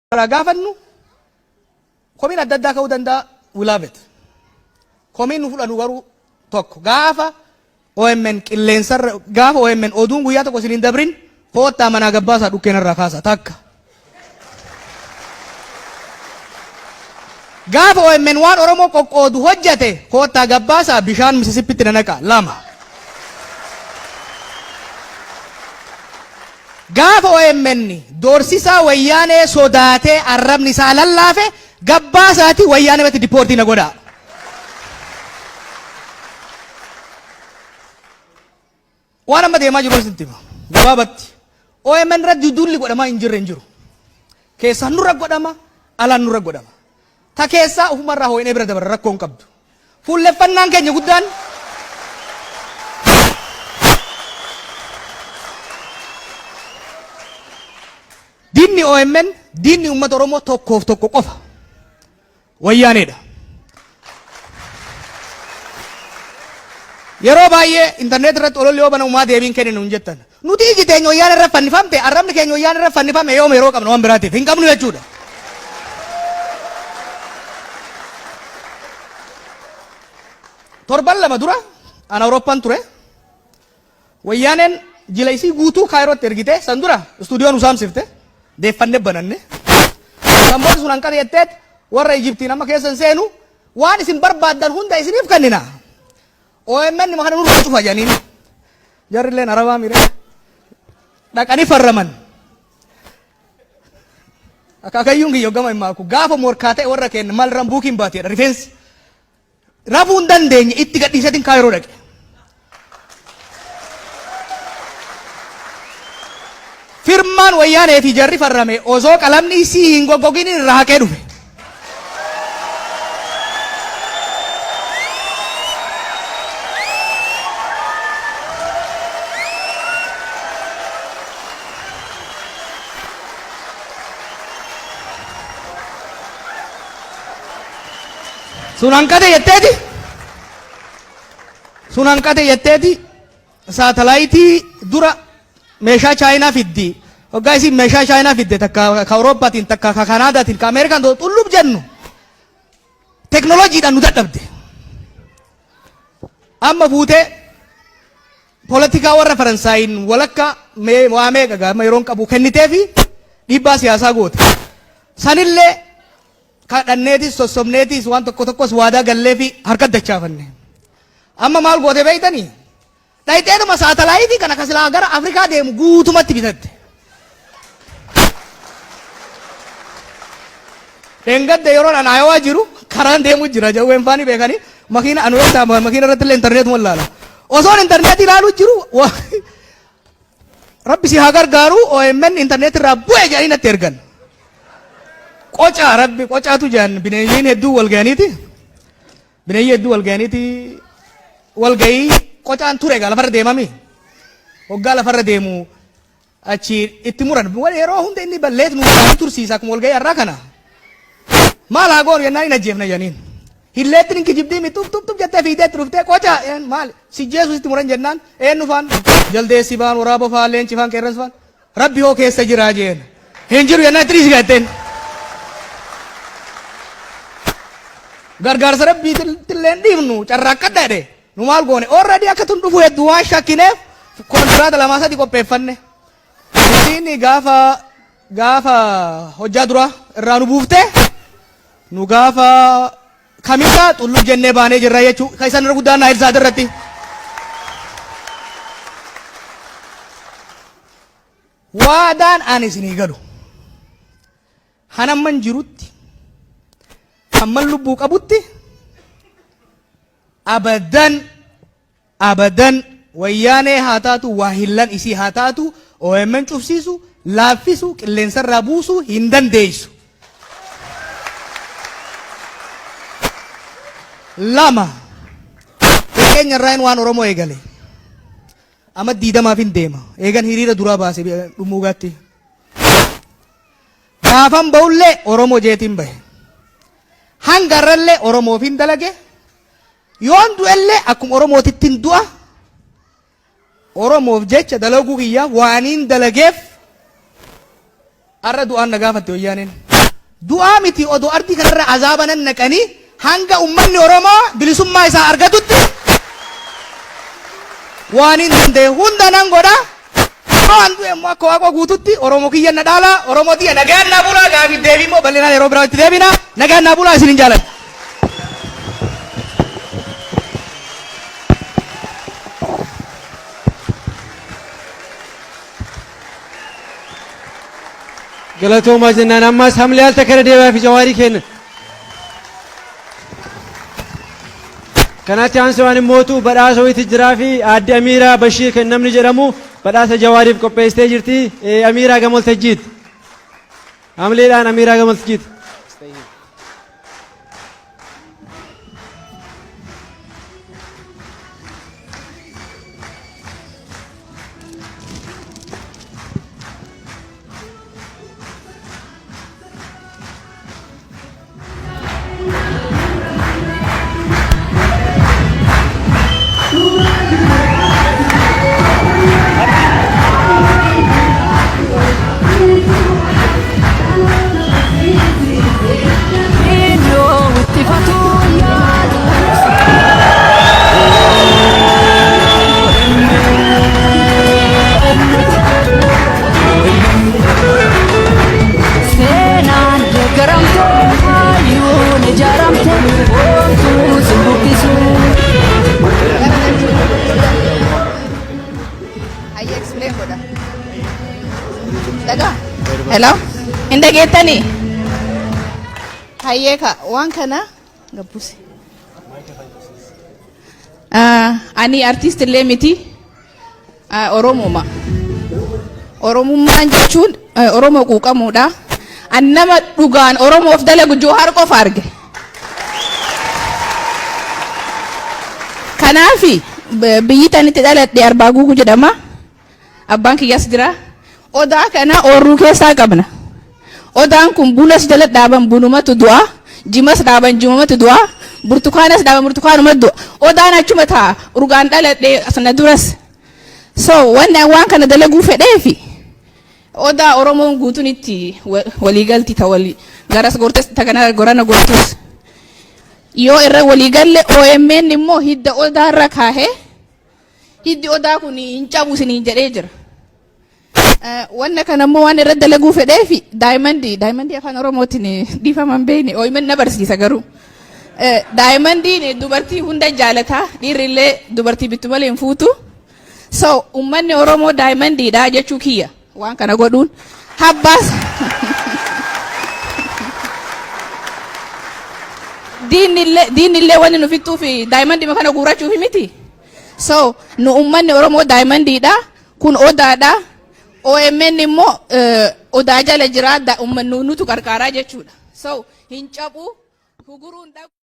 Irraa gaafannu komiin adda addaa ka'uu danda'a, we love it. Komiin nu fudhannu garuu tokko, gaafa OMN qilleensarra, gaafa OMN oduun guyyaa tokko isin hin dabrin, koottaa manaa gabbaasaa dhukkeen irraa kaasa takka. Gaafa OMN waan Oromoo qoqqoodu hojjate, koottaa gabbaasaa bishaan Misisippitti nanaqa lama. Gaafa omn doorsisaa Wayyaanee sodaatee arrabni isaa lallaafe, gabbaasaati Wayyaanematti dipoortii na godhaa. Waan amma deemaa jiru isinitti hima. Gabaabatti omn irratti duulli godhamaa hin jirre hin jiru. Keessaan nurra godhama, alaan nurra godhama. Ta keessaa ofumarraa hoo'inee bira dabarra, rakkoo hin qabdu. Fuulleffannaan keenya guddaan diinni omn, diinni uummata Oromoo tokkoof tokko qofa. Wayyaaneedha. Yeroo baay'ee intarneet irratti ololli yoo banamu maa deebiin kenninu hin jettan. Nuti iji teenya wayyaana irra fannifamte, arrabni keenya wayyaana irra fannifame, yoom yeroo qabna waan biraatiif? Hin qabnu jechuudha. Torban 2 dura an Awurooppaan ture. Wayyaaneen jila isii guutuu Kaayirootti ergite. San dura istuudiyoo nu saamsifte, deeffanne bananne. San booda sun hanqate jetteet warra Ijiptiin amma keessa hin seenu, waan isin barbaaddan hunda isiniif kennina. OMN kana nurraa cufa jedhaniin. Jarri illeen arabaa mire. Dhaqanii farraman. Akaakayyuun kiyya hoggama hin maaku. Gaafa morkaa ta'e warra kenna maal irraan buukiin baateedha rifeensi. Rafuu hin dandeenye, itti gadhiiseetiin Kaayiroo dhaqe. Firmaan Wayyaanee fi jarri farrame osoo qalamni isii hin goggogin irraa haqee dhufe. Sun hanqate jetteeti. Sun hanqate jetteeti saatalaayitii dura meeshaa Chaayinaa fiddi. Hoggaa isin meeshaa Chaayinaa fidde, takka ka Awurooppaatiin, takka ka Kanaadaatiin, ka Ameerikaan xullub jennu, teknooloojiidhaan nu dadhabde. Amma fuutee poolitikaa warra Faransaayiin walakka mee waa meeqa gaama yeroon qabu kennitee fi dhiibbaa siyaasaa goote. Sanillee kadhanneetis sossobneetis waan tokko tokkos waadaa gallee fi harka dachaafanne. Amma maal goote beektanii? Dhayxeetuma saatalaayitii kana ka silaa gara Afrikaa deemu guutumatti bitatte. Dheengadda yeroon an Ayowaa jiru karaan deemu jira, jawween faanii beekanii, makiina anu yoo ta'u makiina irratti illee intarneetuma ilaala. Osoon intarneetii ilaaluu jiru, rabbi si haa gargaaru, OMN intarneetii irraa bu'e jedhanii natti ergan. Qocaa rabbi qocaatu jedhan, bineeyyiin hedduu wal ga'aniiti. Bineeyyii hedduu wal ga'aniiti wal ga'ii qocaan ture egaa lafarra deemami. Hoggaa lafarra deemu achi itti muran. Yeroo hunda inni balleet nu godhaa tursiisa akkuma wal ga'ii har'aa kana. Maal haa goonu jennaan, hin ajjeefna jedhaniin. Hilleettiin hin kijibdii mi, tuf tuf tuf jettee fiigdee itti dhuftee, qocaa maal si jeesu sitti muran jennaan, eenyu faan, jaldeessi faan, waraaba faan, leenci faan, qeerransi faan, rabbi hoo keessa jiraa jeen. Hin jiru jennaan, itti dhiisi jetteen. Gargaarsa rabbiitillee hin dhiifnu, carraaqqadha jedhe. Nu maal goone? Already akka tun dhufu hedduu waan shakkineef kontiraata lamaa sadi qopheeffanne. Isiin gaafa hojjaa dura irraa nu buufte, nu gaafa Kamisa xullub jennee baanee jirra jechuu kan isaan irra guddaan Naayil Saat irratti. Waadaan ani isinii galu, hanamman jirutti, hamman lubbuu qabutti, abadan abadan Wayyaanee haa taatu, waa hillan isii haa taatu, OMN cufsiisu, laaffisu, qilleensarraa buusuu hin dandeessu. Lama, xiqqeenya irraayin waan Oromoo eegale. Amma 20f hin deema. Eegan hiriira duraa baase Dhummuugaatti. Gaafan ba'ullee Oromoo jeetiin bahe. Hanga irrallee Oromoof hin dalage. Yoon du'ellee akkuma Oromootittin du'a. Oromoof jecha dalaguu kiyyaaf, waaniin dalageef, har'a du'aan na gaafatte Wayyaaneen. Du'aa miti, odoo ardii kanarra azaaba nan naqanii, hanga ummanni Oromoo bilisummaa isaa argatutti waan hin danda'e hunda nan godha. Waan du'e immoo akka Waaqa guututti Oromoo kiyya na dhaala. Oromoo tiyya, nagaan naa bulaa. Gaafii deebii immoo bal'inaan yeroo biraa itti deebina. Nagaan naa bulaa, isin hin jaaladha. Galatoomaa jennaan. Ammas hamlee al takka irra deebi'aa fi Jawaarii kenna. Kanatti aansuudhaan immootu badhaasa wayiitu jiraa fi aadde Amiiraa Bashiir kan namni jedhamu badhaasa Jawaariif qopheessitee jirti. Amiiraa gama waltajjiitti. Hamleedhaan Amiiraa gama waltajjiitti. Seenaan deeggaramte, hayyuun ijaaramte, homtuu si buqqisu. Hayya, explain godha. Dhagaa. Hello. Hin dhageettanii? Hayyee ka waan kana gabbuse. Ani artist illee miti. Oromuma. Oromummaan jechuun Oromoo quuqamuudha. Ani nama dhugaan Oromoof dalagu Joohar qofa arge. Kanaafi biyyi tan itti dhaladhe Arbaa Guuguu jedhama. Abbaan kiyyas jira. Odaa kana oorruu keessaa qabna. Odaan kun bunas jala dhaaban bunumatu du'a. Jimas dhaaban jimumatu du'a. Burtukaanas dhaaban burtukaanumatu du'a. Odaan achuma taa'a. Urgaan dhaladhe sana duras. So wanni waan kana dalaguu fedheefi odaa Oromoon guutuun itti waliigalti, ta walii garas gortes, ta kana gorana gortus yoo irra waliigalle, OMN immoo hidda odaa irra kaahee hiddi odaa kun hin cabu isiniin jedhee jira. Wanna kana immoo waan irra dalaguu fedheefi diamondii afaan Oromootiin dhiifama hin beekne, OMN na barsiisa garuu. Diamondiin dubartii hunda jaalataa, dhiirri illee dubartii bittu malee hin fuutu. So uummanni Oromoo diamondiidha jechuu kiyya waan kana godhuun. Habbaas diinni illee wanni nu fixxuuf diamondii kana guurachuuf miti. So nu uummanni Oromoo diamondiidha. Kun odaadha. OMN immoo odaa jala jira, uummanni nutu qarqaaraa jechuudha. So hin cabu huguruun dhabu.